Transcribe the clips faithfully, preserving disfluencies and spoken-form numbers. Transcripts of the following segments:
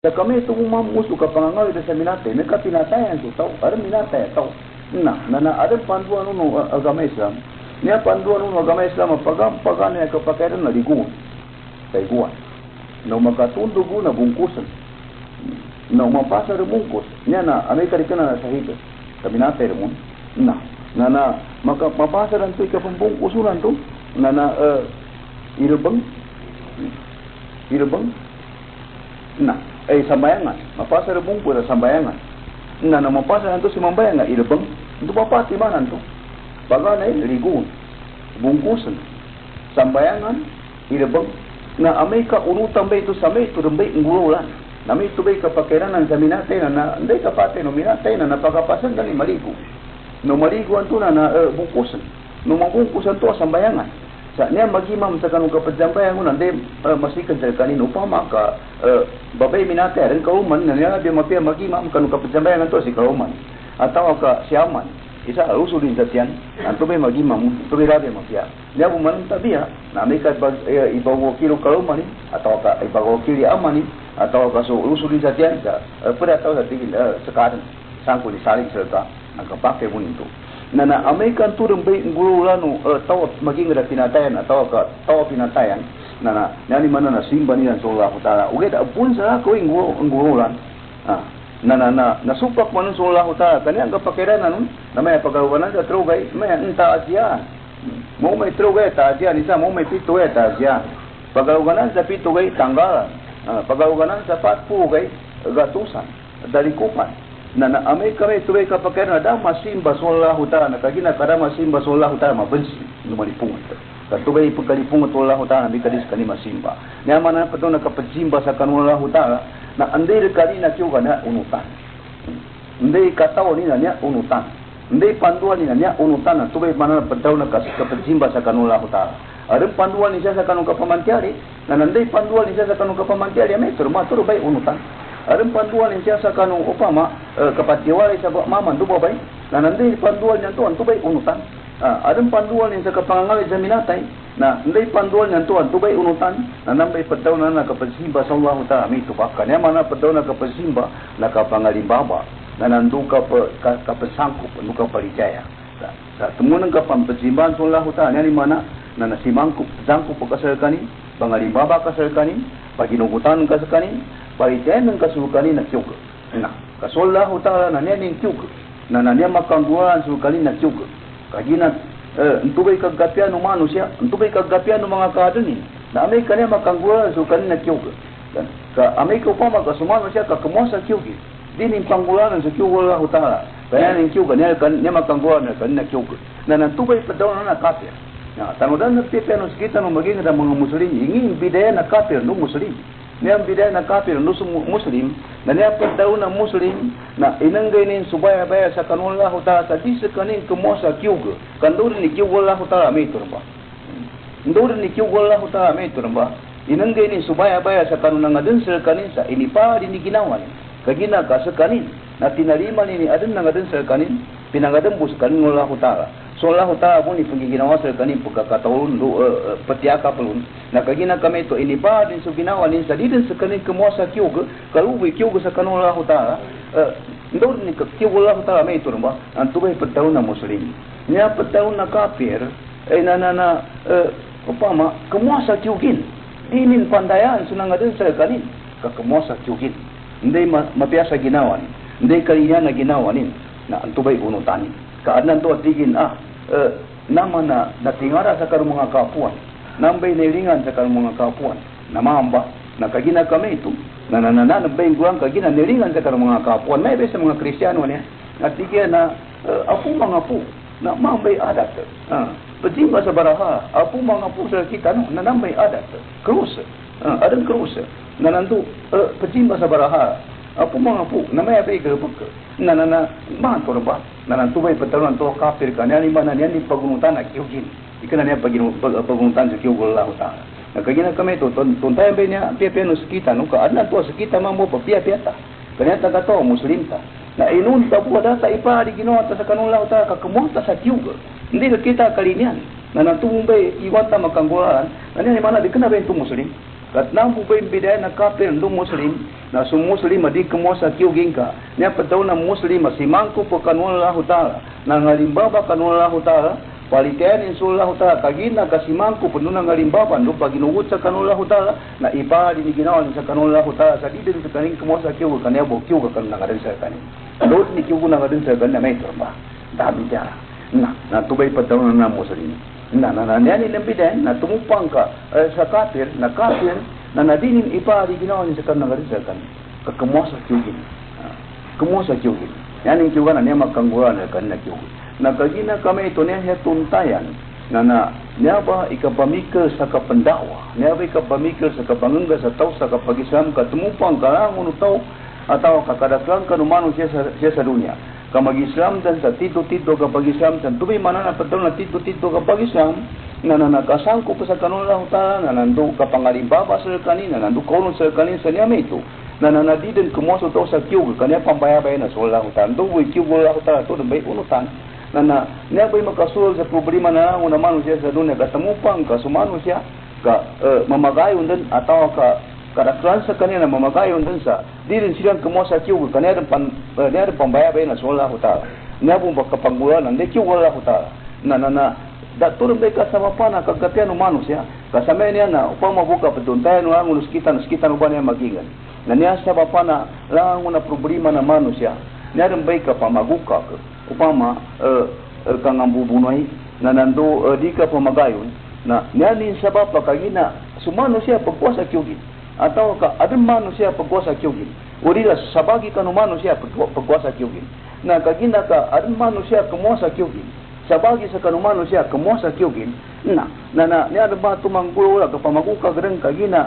Sa kami to mo mamoso ka pangangawid sa minatay, na kapinatayan so taw, aden minatay a taw. Na, na, na, aden pandoan on o, a, agama Islam. Niyan pandoan on o agama Islam a pagan, pagan a kapakay iran na ligoon. Kaligoan. Na o makatondog on na bongkosen. Na o mapasad a bongkos. Niyan na, amay ka di ka na sahid. Ka minatay iran on. Na, na, na, maka, mapasad anto i kapembongkos on anto. Na, na, eh, ilbeng. Ilbeng. Na, eh, sambayangan. Mapasad a bongkos a sambayangan. Na, na, mapasad anto si mambayang a ilbeng. Anto mapati man anto. Paganay, ligoon. Bongkosen. Sambayangan, ilbeng. Na amay ka onotan bay to sa maito den bay nggolawlaan. Na maito bay kapakay iran sa minatay na, na, anda i kapatay o minatay na, na pagapasan da ni maligo. Na o maligo anto na, na, eh, bongkosen. Na o mabongkos anto a sambayangan. Sa niyan magimam sa kano kapzambayang on na anda i, eh, masiken sa rkani na opama ka, eh, babay minatay, aden kaoman, na niyan labi a mapiya magimam kano kapzambayang anto si kaoman. Atawa ka si aman. Isa, losodin sa tiyan, anto bay magimam, anto bay labi a mapiya. Niyan bo man tabiya, na amay ka ibag-, eh, ibagawakil o kaloman i, atawa ka ibagawakil i aman i, atawa ka so losodin sa tiyan, sa, eh, pd a taw sa tig iyan, eh, seka den, sangko ni saling sa rka, na kapakay bo niyan oto. Na, na amay ka anto den bay nggolawlaan o, eh, taw a maginged a pinatayan, atawa ka taw a pinatayan, na, na, niyan i maana na simba niyan so Allahu Ta'ala. Ogaid a bo sa ko i nggolo-, nggolawlaan. Ah, na, na, na, na sopak man on so Allahu Ta'ala, ka niyan kapakay iran on, na maya pagaloganan sa trogay, maya ntaaziya. Maoma i trogay a taaziya, isa maoma i pito gay a taaziya. Pagaloganan sa pito gay tanggalan. Ah, pagaloganan sa pat polo gay gatosan. Dalikopan. Na, na amay ka maito bay kapakay iran na da masimba so Allahu Ta'ala, na kagiya ka da masimba so Allahu Ta'ala, mabensi, no maliponget. Ka anto bay pkaliponget o Allahu Ta'ala, amay ka di skaniyan masimba. Niyan maana pn oto na kapzimba sa kano o Allahu Ta'ala, na anda i rkani na kiyoga na onotan. Anda i katawan i na niyan onotan. Anda i pandoan i na niyan onotan, na anto bay maana pn oto na kas-, kapzimba sa kano o Allahu Ta'ala. Aden pandoan i siya sa kano kapamantiyari, na anda i pandoan i siya sa kano kapamantiyari, amay toro, matoro bay onotan. Aden pandoan i siya sa kano opama, eh, kapatiwala i sa ba-, mama, ndo babay, na anda i pandoan iyan oto, anto bay onotan. Ah, aden pandoan iyan sa kapangangawid sa minatay, na anda i pandoan iyan oto, anto bay onotan, na anda bay pd oto na, na kapzimba sa Allahu Ta'ala, amay oto ba. Ka niyan maana pd oto na kapzimba, na kapangalimbaba, na, na ndo kap-, ka-, kapsangkop, ndo kaparijaya. Sa, sa tomo den ka pampzimbaan so Allahu Ta'ala, niyan i maana, na, na simangkop, sangkop ka sa rkani, pangalimbaba ka sa rkani, paginogotan ka sa rkani, parijayaen ka so rkani na kiyog. Na, ka so Allahu Ta'ala na niyan i kiyog. Na, na niyan makanggolalan so rkani na kiyog. Kagiya na, eh, anto bay kagapiyan o manosiya, anto bay kagapiyan o manga kaadn i. Na amay ka niyan makanggolalan so rkani na kiyog. Ka amay ka opama ka so manosiya ka kmowa sa kiyog i. Di niyan panggolalan so kiyog o Allahu Ta'ala. Ka niyan i kiyog, niyan, niyan makanggolalan rkani na kiyog. Na, na anto bay pd oto na kafir. Na, tanodan na pipiya o sktano magingd a manga Muslim, ingd i mbidaya na kafir, no Muslim. Niyan mbidaya na kafir, no so mu-, Muslim, na niyan pd oto na Muslim, na inengga iyan so bayabaya sa kano o Allahu Ta'ala, sa di skaniyan kmowa sa kiyog, ka ndo den i kiyog o Allahu Ta'ala, amay oto ron ba. Ndo den i kiyog o Allahu Ta'ala, amay oto ron ba. Inengga iyan so bayabaya sa kano na ngaden sa rkani sa inipaad iyan i ginawa niyan. Kagiya ka skaniyan, na tinarima niyan i aden a ngaden sa rkani, pinangaden bo skaniyan o Allahu Ta'ala. So Allahu Ta'ala bo i pnggiginawa sa rkani, pkakataw ron, do, eh, eh, ptiyakap ron. Na kagiya ka amay oto inipaad iyan so ginawa niyan sa di den skaniyan kmowa sa kiyog, ka lobo i kiyog sa kano o Allahu Ta'ala. Eh, ndo den i kiyog o Allahu Ta'ala, amay oto ron ba. Anto bay pd oto na Muslim. Niyan pd oto na kafir, eh, na, na, na, eh, opama, kmowa sa kiyog iyan. Di niyan pandayaan so nangaden sa rkani, ka kmowa sa kiyog iyan. Anda i ma-, mapiya sa ginawa niyan. Anda i kaliniyan a ginawa niyan. Na anto bay onotan iyan. Ka aden anto a tig iyan, ah, eh, na mana, na tingara sa kano manga kapowan. Na anda i nailingan sa kano manga kapowan. Na mamba, na kagiya ka amay oto. Na, na, na, na, na bay nggoan kagiya nailingan sa kano manga kapowan. Maya bay sa manga Kristiyano niyan. Na tig iyan a, eh, apo manga apo. Na mamba i adat. Ah, pzimba sa baraha. Apo manga apo sa kita, no, na mamba i adat. Krus. Ah, aden krus. Na anto, eh, pzimba sa baraha. Apo manga apo, na maya bay galbk. Na, na, na, maana oto ron ba. Na anto bay pd oto na anto kafir ka, niyan i maana niyan i pagonotan a kiyog iyan. Di ka niyan pagino-, pag-, pagonotan so kiyog o Allahu Ta'ala. Na kagiya ka amay oto, ton-, tontayan bay niyan, piyapiya o skita, no, ka aden anto a skita mambo, piyapiya ta. Ka niyan ta kataw a Muslim ta. Na inonta bo a da ta ipaad i ginawa ta sa kano o Allahu Ta'ala ka kmowa ta sa kiyog. Anda i rkita a kaliniyan. Na anto bo mbay i wata makanggolalan. Na niyan i maana di kna bay anto Muslim. Ka tnambo ba i mbidaan a kapir ndo Muslim, na so Muslim a di kmowa sa kiyogin ka. Niya pd on a Muslim a simangkop kano Allahu Ta'ala, na ngalimbaba kano Allahu Ta'ala, palitayan iyan so Allahu Ta'ala, kagiya na kasimangkop ndo na ngalimbaba ndo paginogot sa kano Allahu Ta'ala, na ipaad i ginawa niyan sa kano Allahu Ta'ala, sa di dn skaniyan kmowa sa kiyog ka niya bo kiyog kano na nga dn skaniyan. Ndo dn i kiyog na nga dn skaniyan na maito rmba. Dami dara. Na, na oto ba i pd on a Muslim. Na, na, na, niyan i mbidaan, na tmopang ka, eh, sa kapir, na kapir, na, na di niyan ipaad i ginawa niyan sa kano na nga dn skaniyan. Ka kmowa sa kiyogin. Ah, kmowa sa kiyogin. Niyan i kiyogan na niyan makanggolalan skaniyan na kiyogin. Na kagiya na ka maito niyan hiya tontayan. Na, na, niyan ba i kapamikir sa kapndawa. Niyan ba i kapamikir sa kapangngga sa taw sa kapag-Islam ka tmopang ka langon o taw. Atawa ka kadaklan kano manosiya sa, siya sa doniya. Ka mag-Islam dn sa tito-tito a kapag-Islam dn. Oto ba i maana na pd on a tito-tito a kapag-Islam. Na, na, na, kasangkop sa kano Allahu Ta'ala, na, na, ndo kapangalimbaba skaniyan, na, na, ndo kaonot skaniyan sa niyan maito. Na, na, na, di dn kmowa so taw sa kiyog, ka niya pambayabayaan so Allahu Ta'ala. Ndo bo i kiyog o Allahu Ta'ala, oto dn ba i onotan. Na, na, niyan ba i makasold sa problema na langon a manosiya sa doniya, ka tmopang ka so manosiya, ka, eh, mamagayon dn, atawa ka, kadaklan skaniyan na mamagayon dn sa, di dn siran kmowa sa kiyog, ka niyan dn pan, eh, niyan dn pambayabayaan so Allahu Ta'ala. Niyan bo ba kapanggolalan, na di kiyog o Allahu Ta'ala. Na, na, na, da oto dn ba i kasabapan a kagapiya o manosiya, ka sa miyaniyan na, opama bo ka pd on tayan o langon o skitan, skitan o ba niyan magingd. Na niyan sabapan a langon a problema na manosiya, niyan dn ba i kapamagokak. Opama, eh, eh, ka nga mbobonay, na, na ndo, eh, di kapamagayon, na, niyan i sabap a kagiya na, so manosiya pkhowa sa kiyogin. Atawa ka, adn manosiya pkhowa sa kiyogin. Odi na sabagi kano manosiya pkhowa, pkhowa sa kiyogin. Na kagiya na ka, adn manosiya kmowa sa kiyogin. Sabagi skano manosiya kmowa sa kiyogin. Na, na, na, niyan dn ba oto manggolawla, kapamagokak dn kagiya na,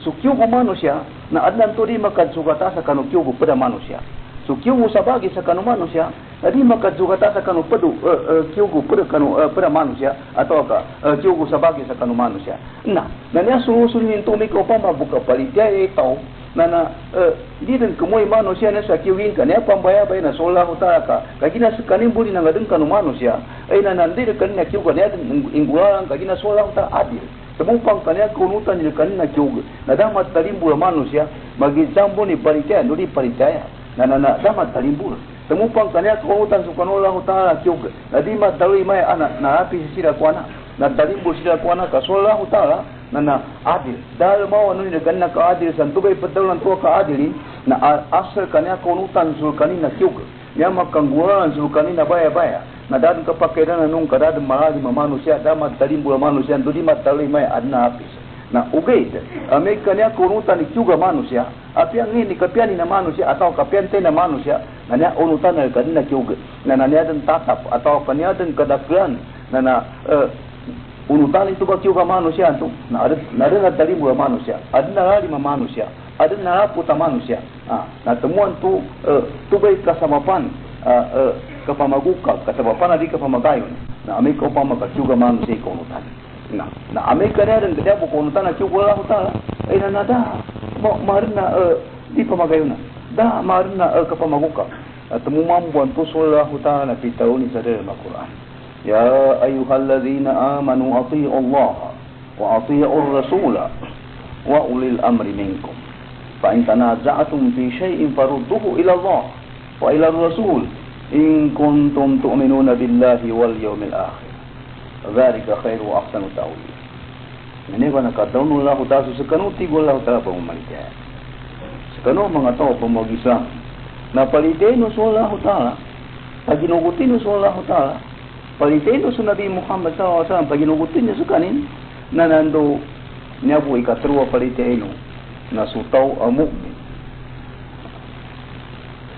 so kiyog o manosiya, na adn anto di makajogata skano kiyog o pd a manosiya. So kiyog o sabagi skano manosiya, na di makajogata skano pd o, eh, eh, kiyog o pd kano, eh, pd a manosiya, atawa ka, eh, kiyog o sabagi skano manosiya. Na, na niyan soloson iyan oto mika opama bo ka palitiyaya i taw, na, na, eh, di dn kmowa i manosiya na sa kiyogin ka niyan pambayabayaan so Allahu Ta'ala ka, kagiya na skaniyan bo di na nga dn kano manosiya, eh, na, na, di dn kaniyan kiyog ka niyan dn inggolalan kagiya na so Allahu Ta'ala adil. Tmopang ka niyan kaonotan i rkaniyan na kiyog. Na da matalimbol a manosiya, magizambon i palitiyaya, ndo di palitiyaya. Na, na, na, da matalimbol. Tmopang ka niyan kaonotan so kano Allahu Ta'ala kiyog. Na di matalimbol i maya a na, na api sii siran ko ana. Na talimbol siran ko ana ka so Allahu Ta'ala, na, na, adil. Da almawan i rkaniyan na ka adil, sa oto ba i pd on a oto ka adil i, na a-, asal ka niyan kaonotan so rkaniyan na kiyog. Niyan makanggolalan so rkaniyan a bayabaya. Na da dn kapakay dn a non ka da dn malalim a manosiya, da matalimbol a manosiya, ndo di matalimbol i maya a adn a api. Na ogaid, amay ka niyan kaonotan i kiyog a manosiya, apiya ngini kapiya niyan a manosiya, atawa kapiya niyan a manosiya, na niyan onotan a rkaniyan na kiyog, na, na niyan dn tatap, atawa ka niyan dn kadaklan, na, na, eh, onotan i oto ba kiyog a manosiya oto, na adn, na adn a talimbol a manosiya, adn a lalim a manosiya, adn a lapot a manosiya. Ah, na tmoan oto, eh, oto ba i kasabapan, eh, eh, kapamagokak, kasabapan a di kapamagayon. Na amay ka opama ka kiyog a manosiya i kaonotan. Na, na amay ka niyan dn, niyan bo kaonotan a kiyog o Allahu Ta'ala. Ay na, na da, ma-, marna, eh, di pamagayon na. Da, marna, eh, kapamagokak. Na tmo mambo anto so Allahu Ta'ala na pitharo iyan sa dalm a Qur'an. يا أيها الذين آمنوا أطيعوا الله وأطيعوا الرسول وأولي الأمر منكم فإن تنازعتم في شيء فردوه إلى الله وإلى الرسول إن كنتم تؤمنون بالله واليوم الآخر ذلك خير وأحسن تأويلا. Ino ba na katawan o Allahu Ta'ala so skano, tig o Allahu Ta'ala, a pamamaritiyaya. Skano manga taw a pamag-Islam. Na palitiyai niyo so Allahu Ta'ala. Paginogotin iyo so Allahu Ta'ala. Palitiyai niyo so Nabi Muhammad sallallahu alaihi wasallam. Paginogotin iyo skaniyan. Na anda niyan bo ikatero a palitiyai niyo. Na so taw a mu'min.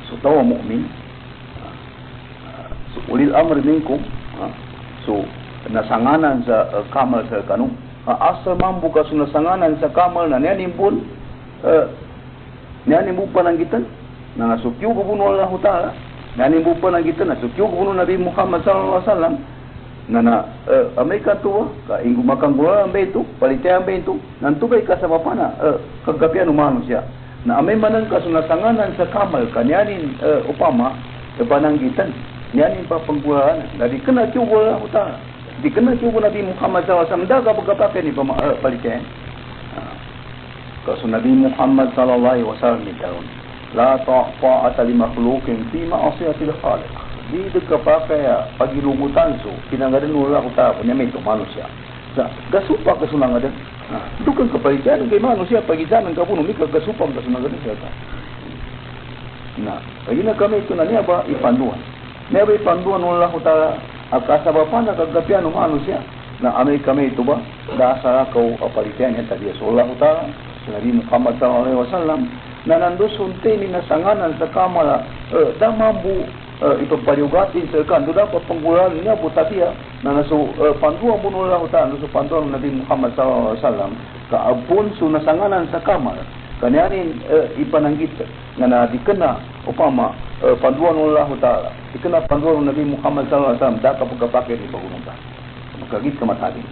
So taw a mu'min. So, ulil amri minkum, ha? So, na sanganan sa, eh, kamal sa kano. Ha, asal mambo ka so na sanganan sa kamal na niyan i bo, eh, niyan i bo pananggitan, na, na so kiyogob on o Allahu Ta'ala, niyan i bo pananggitan, na so kiyogob on o Nabi Muhammad sallallahu alaihi wasallam, na, na, eh, amay ka anto, ka inggo makanggolawla a mbaito, palitiyaya a mbaito, na anto ba i kasabapan a, eh, kagapiya o manosiya. Na amay manangka so na sanganan sa kamal ka niyan i, eh, opama, eh, pananggitan, niyan i papanggolalan, na di kna kiyogob o Allahu Ta'ala, di kna kiyogob o Nabi Muhammad sallallahu alaihi wasallam, da ka ba kapakay niyan pama-, eh, palitiyaya. Ah. Ka so Nabi Muhammad sallallahu alaihi wasallam i tharoon, "La ta-, ta'ata li makhluqin fi ma'siyatil khaliq." Di dn kapakay a pagilogotan so pinangadn o Allah Ta'ala ko niya maito manosiya. Sa, gasopak ka so langadn. Na, dokan ka palitan ka manosiya, pagitan ka poon, mika gasopak ka so langadn, sa ka. Na, kagiya na kami ito na niya ba ipandoan. Niya ba ipandoan o Allah Ta'ala, a kasabapan a kagapiya o manosiya. Na amay ka maito ba, da a salakaw a palitan iyan, tabiya so Allah Ta'ala, so Nabi Muhammad sallallahu alaihi wasallam, na nando so ntay ini na sanganan sa kamal a, eh, da mambo, eh, ipapaliyogat iyan sa rka, ndo da papanggolalan iyan bo tabiya, na na so, eh, pandoan bo o Allah Ta'ala, na so pandoan o Nabi Muhammad sallallahu alaihi wasallam, ka a bo so na sanganan sa kamal, ka niyan i, eh, ipananggit, na na di kna, opama, eh, pandoan o Allah Ta'ala, di kna pandoan o Nabi Muhammad sallallahu alaihi wasallam, da ka pagkapakay di pagononta. Makagiya ka matali.